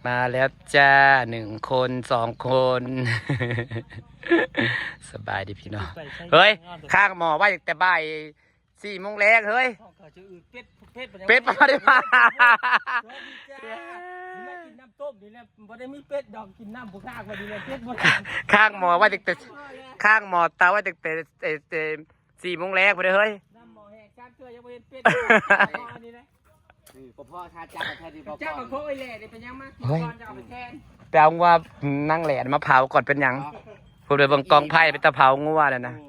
ມາແລ້ວຈ້າ ໜຶ່ງຄົນ ສອງຄົນ. ສະບາຍດີພີ່ນ້ອງ. ເຮີ້ຍ ຄ້າງໝໍ້ໄວ້ຕັ້ງແຕ່ບ່າຍສີ່ໂມງແລງເຮີ້ຍ. ເປັດ ເປັດບໍ່ໄດ້ມາ. ກິນນ້ຳຕົ້ມນີ້ແຫຼະ ບໍ່ໄດ້ມີເປັດດອກ ກິນນ້ຳຜູ້ຂ້າງວ່ານີ້ແຫຼະ ເປັດບໍ່ໄດ້. ຄ້າງໝໍ້ໄວ້ຕັ້ງແຕ່ ຄ້າງໝໍ້ເຕົາໄວ້ຕັ້ງແຕ່ ແຕ່ສີ່ໂມງແລງພຸ້ນເດີເຮີ້ຍ. ນ້ຳໝໍ້ແຫ້ງ ສາມເທື່ອຍັງບໍ່ເຫັນເປັດ ນີ້ແຫຼະ. ອື ບໍ່ພໍ ຖ້າຈັບແທ້ດີບໍ່ ຈັບບໍ່ພໍ. ໂອ້ຍ ແຫຼະ ເປັນຫຍັງມາກິນກ່ອນ ຈະເອົາໄປແທນ. ໄປເອົາງົວນາງແຫຼະມາເຜົາກ່ອນ ເປັນຫຍັງ? ເອົາ ຜູ້ໃດເບິ່ງກອງໄຟ ເປັນຕາເຜົາງົວນັ້ນນະ. ໂອ້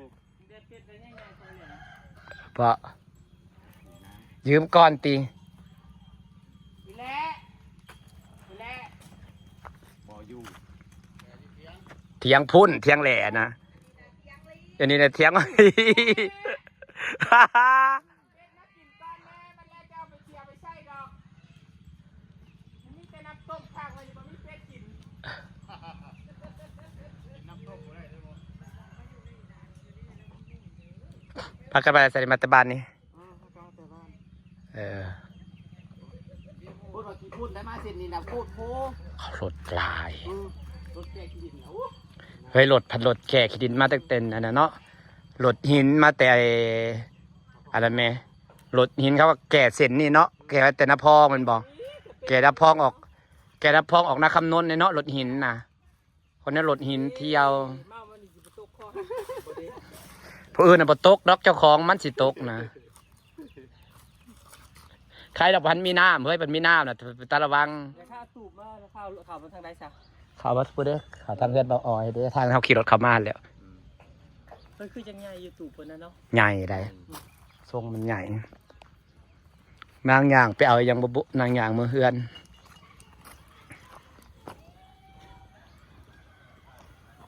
ເພາະຢືມກ່ອນຕິ ອີແຫຼະ ອີແຫຼະ ບໍ່ຢູ່ ຖຽງພຸ້ນ ຖຽງແຫຼະນະ. ອັນນີ້ນະຖຽງ ເປັດມາກິນກ່ອນແດ່ ມັນແລ້ວຈະເອົາໄປເສຍໄປໃຊ້ດອກ. ມັນມີແຕ່ນ້ຳຕົ້ມຄ້າງໄວ້ນີ້ ບໍ່ມີເປັດກິນ. ພາກັນໄປໃສ ມາແຕ່ບ້ານນີ້? ເອີ ພຸ້ນວ່າຂີ້ຝຸ່ນໄດ້ມາເສັ້ນນີ້ນະ ໂພດໂພ ລົດຫຼາຍ. ເອີ ລົດແກ່ຂີ້ດິນນະ ໂອ້ ເຮີ້ຍ ລົດພັດລົດແກ່ຂີ້ດິນມາຕັ້ງແຕ່ອັນນັ້ນເນາະ ລົດຫີນມາແຕ່ ອັນນັ້ນແມ ລົດຫີນເຂົາກໍແກ່ເສັ້ນນີ້ເນາະ ແກ່ໄວ້ແຕ່ນາພອງແມ່ນບໍ່? ແກ່ນາພອງອອກ ແກ່ນາພອງອອກນາຄຳນົນເນາະ ລົດຫີນນະ. ຄົນນັ້ນລົດຫີນທ່ຽວ ເມົາມັນຊິບໍ່ຕົກຄໍ ຜູ້ອື່ນນະບໍ່ຕົກດອກ ເຈົ້າຂອງມັນຊິຕົກນະ. ໃຄດອກ ພັນມີນ້ຳເຮີ້ຍ ພັນມີນ້ຳນະ ເປັນຕາລະວັງ. ແລ້ວຖ້າຕູບມາ ແລ້ວເຂົ້າ ເຂົ້າມາທາງໃດຊະ? ເຂົ້າມາພຸ້ນເດ້ ເຂົ້າທາງເຮືອນບ່າວອອຍເດ້ ທາງເຮົາຂີ່ລົດເຂົ້າມາແລ້ວ. ເຮີ້ຍ ຄືຈັ່ງໃຫຍ່ຢູ່ຕູບເພິ່ນນະເນາະ ໃຫຍ່ໃດ ອືມ ຊົງມັນໃຫຍ່. ນາງຍ່າງໄປເອົາຫຍັງບໍ່ບຸ ນາງຍ່າງເມືອເຮືອນ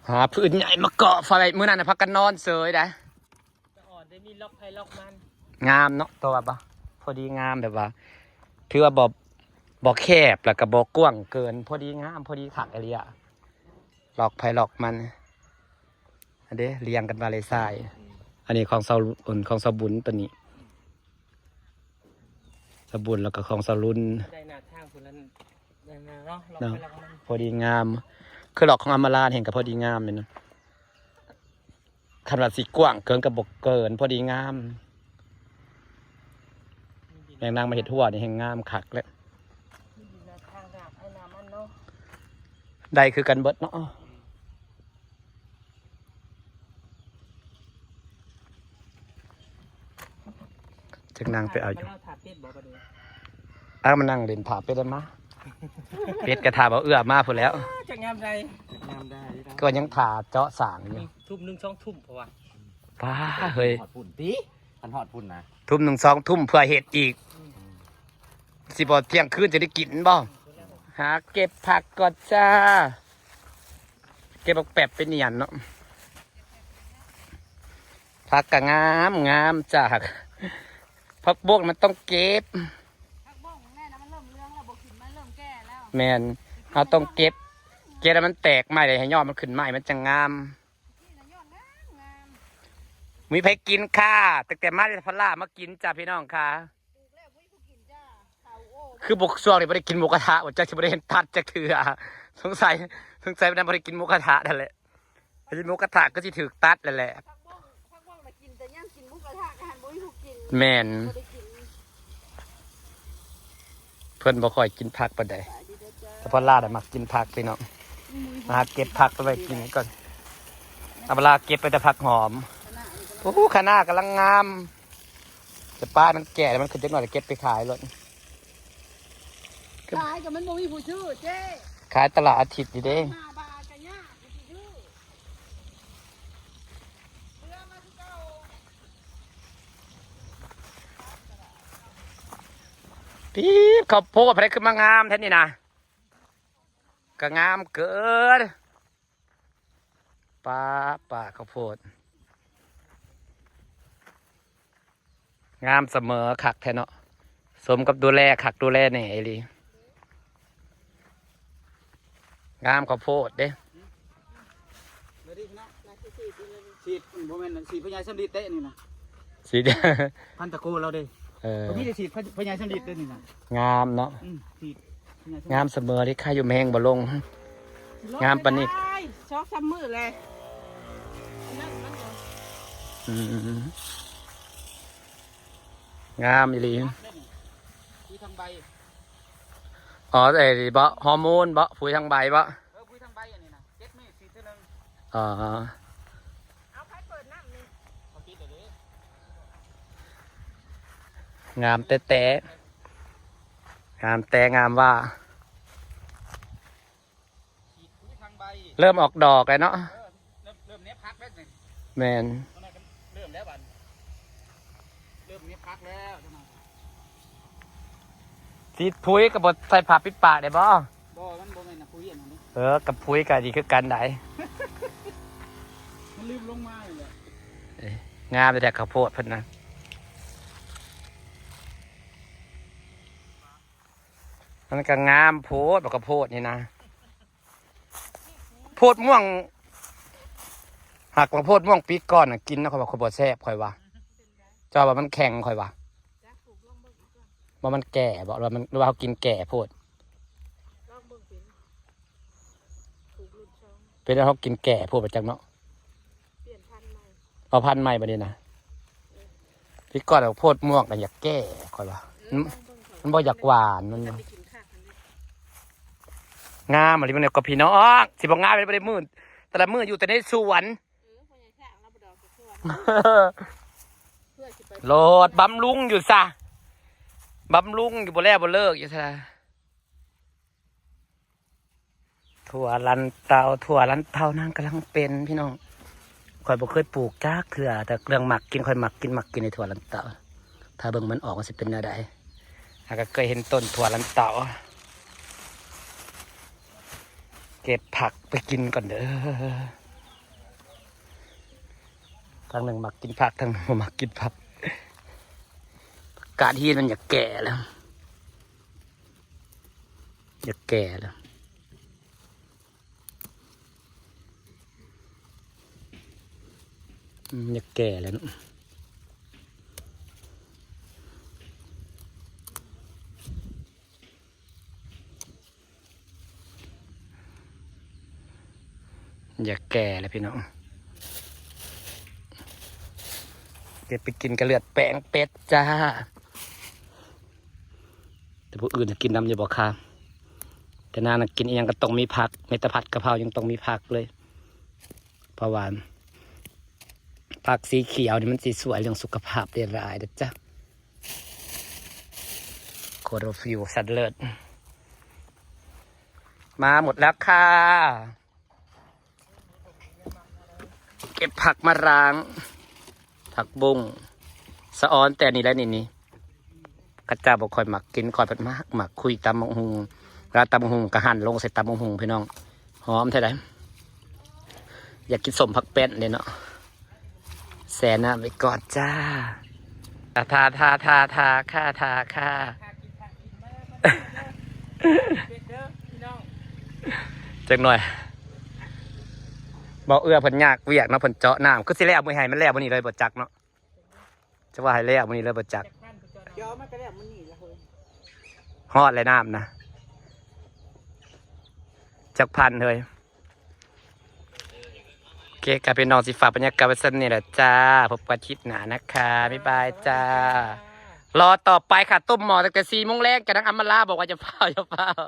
ຫາພື້ນໃຫຍ່ມາເກາະໄວ້. ມື້ນັ້ນນະພາກັນນອນເສີຍໃດ ສະອອນໄດ້ມີລັອກໃຜລັອກມັນ ງາມເນາະ ແຕ່ວ່າບໍ່ ພໍດີງາມ ແບບວ່າ ຖືວ່າບໍ່ ບໍ່ແຄບ ແລ້ວກໍບໍ່ກວ້າງເກີນ ພໍດີງາມ ພໍດີຄັກອີ່ຫຼີອະ ລັອກໃຜລັອກມັນ. ອັນເດ້ ລຽງກັນມາເລີຍຊາຍ. ອັນນີ້ຂອງຊາວ ຂອງຊາວບຸນຕົວນີ້ ຊາວບຸນ ແລ້ວກໍຂອງຊາວລຸນ ໄດ້ໜ້າທາງພຸ້ນລະ ໄດ້ເນາະ ລັອກ ເນາະ ໄປລັອກມັນ ພໍດີງາມ. ຄືລັອກຂອງອຳມາລາແຮ່ງກໍພໍດີງາມແມ່ນນະ ຄັນວ່າຊິກວ້າງເກີນກໍບໍ່ເກີນ ພໍດີງາມ. ແມ່ນນາງມາເຮັດຮົ້ວນີ້ແຮ່ງງາມຄັກແຫຼະ ມີດິນໜ້າທາງໜ້າໃຜໜ້າມັນເນາະ ໄດ້ຄືກັນເບິດເນາະ. ຈັກນາງໄປເອົາຢູ່ ເອົາມານັ່ງຫຼິ້ນຖ້າເປັດມາ ເປັດກໍຖ້າບໍ່ເອື້ອມາພຸ້ນແລ້ວ. ຈັກຍາມໃດ ຍາມໃດ ກໍຍັງຖ້າເຈາະສ້າງຢູ່ ທຸ່ມໜຶ່ງ ສອງທຸ່ມ ເພາະວ່າ ປ້າເຮີ້ຍ ຮອດພຸ້ນຕິ ຄັນຮອດພຸ້ນນະ ທຸ່ມໜຶ່ງ ສອງທຸ່ມ ເພື່ອເຮັດອີກ ອືມ ຊິບໍ່ທ່ຽງຄືນຈະໄດ້ກິນບໍ່? ຫາເກັບຜັກກ່ອນຈ້າ ເກັບບັກແປັບໄປນຽນເນາະ. ຜັກກະງາມ ງາມຈ້າ ຜັກບົ້ງມັນຕ້ອງເກັບ ຜັກບົ້ງແນ່ນະ ມັນເລີ່ມເຫຼືອງແລ້ວ ບໍ່ຂຶ້ນ ມັນເລີ່ມແກ່ແລ້ວ. ແມ່ນ ເຮົາຕ້ອງເກັບ ເກັບໃຫ້ມັນແຕກໃໝ່ ໃຫ້ຍອດມັນຂຶ້ນໃໝ່ ມັນຈັ່ງງາມ. ນີ້ນະຍອດງາມໆ ມີໃຜກິນຄ່າ ຕັ້ງແຕ່ມາແຕ່ພະລາມາກິນຈ້າ ພີ່ນ້ອງຄ່າ. ປູກແລ້ວບໍ່ມີຜູ້ກິນຈ້າ ເຂົາ ໂອ້ ຄືບໍ່ ຊ່ວງນີ້ບໍ່ໄດ້ກິນໝູກະທະ ບໍ່ຈັກຊິບໍ່ໄດ້ເຫັນຕັດຈັກເທື່ອ ສົງໄສ ສົງໄສວັນນັ້ນບໍ່ໄດ້ກິນໝູກະທະນັ້ນແຫຼະ ໄປກິນໝູກະທະກໍຊິຖືກຕັດແລ້ວແຫຼະ. ຜັກບົ້ງ ຜັກບົ້ງນະກິນແຕ່ຍາມກິນໝູກະທະກໍຫັ້ນ ບໍ່ມີຜູ້ກິນ ແມ່ນ ບໍ່ໄດ້ກິນ. ເພິ່ນບໍ່ຄ່ອຍກິນຜັກປານໃດ ແຕ່ພະລານະມັກກິນຜັກ ພີ່ນ້ອງ. ມາຫາເກັບຜັກໄປໄວ້ກິນກ່ອນ ອຳມາລາເກັບໄປແຕ່ຜັກຫອມ. ໂອ້ ຄະນ້າກຳລັງງາມ ຈະປ້າຍມັນແກ່ແລ້ວ ມັນຂຶ້ນຈັກໜ້ອຍແລ້ວເກັບໄປຂາຍໂລດ. ຂາຍກໍມັນບໍ່ມີຜູ້ຊື້ເຈ້ ຂາຍຕະຫຼາດອາທິດນີ້ເດ້ ຫ້າບາດກໍຍາກຊິຊື້ ເຫຼືອມາຄືເກົ່າ. ປີບ ເຂົ້າໂພດໃຜຄືມາງາມແທ້ນີ້ນະ ກໍງາມເກີນ. ປ້າ ປ້າເຂົ້າໂພດ ງາມສະເໝີ ຄັກແທ້ເນາະ ສົມກັບດູແລຄັກດູແລແນ່ອີ່ຫຼີ. ງາມເຂົ້າໂພດເດ້ ສີດ ບໍ່ແມ່ນສີດພະຍາສຳລິດເດ້ນີ້ນະ ສີດ ພັນຕະໂກລາວເດ້. ເອີ ມີແຕ່ສີດພະຍາສຳລິດເດ້ນີ້ນະ ງາມເນາະ. ອື ສີດ ງາມສະເໝີເລີຍ ຄ່າຢູ່ແມງບໍ່ລົງ ງາມປານນີ້ ສອງສາມມື້ແລ້ວ ອືມ ງາມອີ່ຫຼີ ປຸຍທາງໃບ ອໍ ໄອ້ເບາະ ຮໍໂມນເບາະ ປຸຍທາງໃບເບາະ ເອີ ປຸຍທາງໃບອັນນີ້ນະ ເຈັດມື້ສີດເທື່ອໜຶ່ງ ອໍ ເອົາໃຜເປີດນ້ຳນີ້ ເຂົາປິດແລ້ວເດ້ ງາມແຕ່ໆ ງາມແຕ່ງາມວ່າ ເລີ່ມອອກດອກແລ້ວເນາະ ເອີ ເລີ່ມ ເລີ່ມແນບຜັກແລ້ວນີ້ ແມ່ນ ຕອນນັ້ນກໍເລີ່ມແລ້ວບັດ ເລີ່ມແນບຜັກແລ້ວ ຊິປຸຍກໍບໍ່ໃສ່ຜ້າປິດປາກໄດ້ບໍ່? ບໍ່ ມັນບໍ່ແມ່ນນະ ປຸຍອັນນັ້ນເດ້ ເອີ ກັບປຸຍກໍດີຄືກັນໃດ ມັນລືມລົງມານີ້ແຫຼະ ເອີ ງາມແທ້ໆ ເຂົ້າໂພດເພິ່ນນະ ມັນກໍງາມໂພດ ບັກກະໂພດນີ້ນະ ໂພດມ່ວງ ຫາກວ່າໂພດມ່ວງປີກ່ອນນະ ກິນນະ ຂ້ອຍວ່າຂ້ອຍບໍ່ແຊບ ຂ້ອຍວ່າ ເຈົ້າວ່າມັນແຂງ ຂ້ອຍວ່າ ວ່າມັນແກ່ບໍ່ ຫຼືວ່າມັນ ຫຼືວ່າເຮົາກິນແກ່ໂພດ ເປັນເຮົາກິນແກ່ໂພດ ບໍ່ຈັກເນາະ ເອົາພັນໃໝ່ບັດນີ້ນະ ປີກ່ອນໂພດມ່ວງກໍຢາກແກ່ ຂ້ອຍວ່າ ມັນ ມັນບໍ່ຢາກຫວານ ມັນ ງາມອີ່ຫຼີ ມັນກໍ ພີ່ນ້ອງ ຊິບໍ່ງາມໄດ້ມື້ ແຕ່ລະມື້ຢູ່ແຕ່ໃນສວນ ໂລດ ບຳລຸງຢູ່ຊະ ບຳລຸງຢູ່ ບໍ່ແລ້ວບໍ່ເລີກຢູ່ຊະ ຖົ່ວລັນເຕົາ ຖົ່ວລັນເຕົານາງກຳລັງເປັນ ພີ່ນ້ອງ ຂ້ອຍບໍ່ເຄີຍປູກຈັກເທື່ອ ແຕ່ເລື່ອງມັກກິນ ຂ້ອຍມັກກິນ ມັກກິນໄອ້ຖົ່ວລັນເຕົາ ຖ້າເບິ່ງມັນອອກມັນຊິເປັນແນວໃດ ຫາກໍເຄີຍເຫັນຕົ້ນຖົ່ວລັນເຕົາ ເກັບຜັກໄປກິນກ່ອນເດີ ທາງໜຶ່ງມັກກິນຜັກ ທາງໜຶ່ງບໍ່ມັກກິນຜັກ ຜັກກາດຫີນມັນຢາກແກ່ແລ້ວ ຢາກແກ່ແລ້ວ ອືມ ຢາກແກ່ແລ້ວເນາະ ຢາກແກ່ແລ້ວພີ່ນ້ອງ ເກັບໄປກິນກັບເລືອດແປງເປັດຈ້າ ແຕ່ຜູ້ອື່ນກິນນຳຢູ່ບໍ່ຄະ ແຕ່ນາງນະກິນອີ່ຫຍັງກໍຕ້ອງມີຜັກ ແມ້ແຕ່ຜັດກະເພົາຍັງຕ້ອງມີຜັກເລີຍ ເພາະວ່າຜັກສີຂຽວນີ້ມັນຊິຊ່ວຍເລື່ອງສຸຂະພາບໄດ້ຫຼາຍເດີຈ້າ ໂຄໂຣຟິວ ສັນເລີດ ມາໝົດແລ້ວຄ່ະ ເກັບຜັກມາລ້າງ ຜັກບຸ້ງ ສະອອນແຕ່ນີ້ແຫຼະນີ້ ນີ້ ເຂົາເຈົ້າບໍ່ຄ່ອຍມັກກິນ ຂ້ອຍພັດມັກ ມັກຄຸຍຕຳບັກຫຸ່ງ ລາວຕຳບັກຫຸ່ງກໍຫັນລົງໃສ່ຕຳບັກຫຸ່ງ ພີ່ນ້ອງ ຫອມແທ້ໃດ ຢາກກິນສົ້ມຜັກແປ້ນເດ້ເນາະ ແຊ່ນ້ຳໄວ້ກ່ອນຈ້າ ຖ້າ ຖ້າ ຖ້າ ຖ້າຄ່າ ຖ້າຄ່າ ຈັກໜ່ອຍ ເບົາເອື້ອເພິ່ນຍາກວຽກເນາະ ເພິ່ນເຈາະນ້ຳ ຄືຊິແລ້ວມື້ໃຫ້ມັນແລ້ວມື້ນີ້ເລີຍບໍ່ຈັກເນາະ ຈະວ່າໃຫ້ແລ້ວມື້ນີ້ເລີຍບໍ່ຈັກ ເຈາະມັນກໍແລ້ວມື້ນີ້ລະເຮີ້ຍ ຮອດແລ້ວນ້ຳນະ ຈັກພັນເຮີ້ຍ ໂອເຄຄ່ະ ພີ່ນ້ອງ ຊິຝາກບັນຍາກາດໄວ້ສ່ຳນີ້ແຫຼະຈ້າ ພົບກັນຄລິບໜ້ານະຄະ ບາຍບາຍຈ້າ ລໍຕໍ່ໄປຄ່ະ ຕົ້ມໝໍ້ຕັ້ງແຕ່ສີ່ໂມງແລງ ກະນາງອຳມາລາບອກວ່າຢ່າຟ້າວ ຢ່າຟ້າວ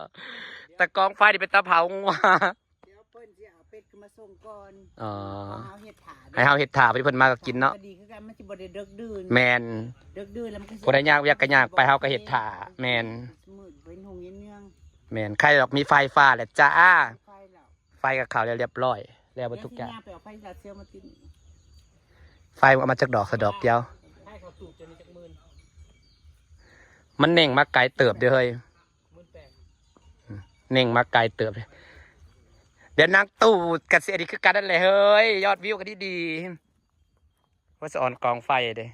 ແຕ່ກອງໄຟນີ້ເປັນຕາເຜົາງົວ ດຽວເພິ່ນຊິເອົາເປັດຂຶ້ນມາສົ່ງກ່ອນ ອໍ ເຮົາເຮັດຖ້າ ໃຫ້ເຮົາເຮັດຖ້າ ເພິ່ນມາກໍກິນເນາະ ກໍດີຄືກັນ ມັນຊິບໍ່ໄດ້ເດິກດື່ນ ແມ່ນ ເດິກດື່ນແລ້ວມັນກໍຊິ ຜູ້ໃດຍາກວຽກກໍຍາກໄປ ເຮົາກໍເຮັດຖ້າ ແມ່ນ ມືດເປັນຫົງເຢັນເມືອງ ແມ່ນ ໃຄດອກມີໄຟຟ້າແຫຼະຈ້າ ໄຟແລ້ວ ໄຟກໍເຂົ້າແລ້ວລຽບຮ້ອຍ ແລ້ວເບິດທຸກຢ່າງ ໄຟມັນເອົາມາຈັກດອກ ສະດອກດຽວ ມັນເໜັ່ງມາໄກເຕີບເດ້ເຮີ້ຍ ເໜັ່ງມາໄກເຕີບ ດຽວນາງຕູ້ກໍຊິອັນນີ້ຄືກັນນັ້ນແຫຼະເຮີ້ຍ ຍອດວິວກໍດີໆ ວ່າສະອອນກອງໄຟເດ້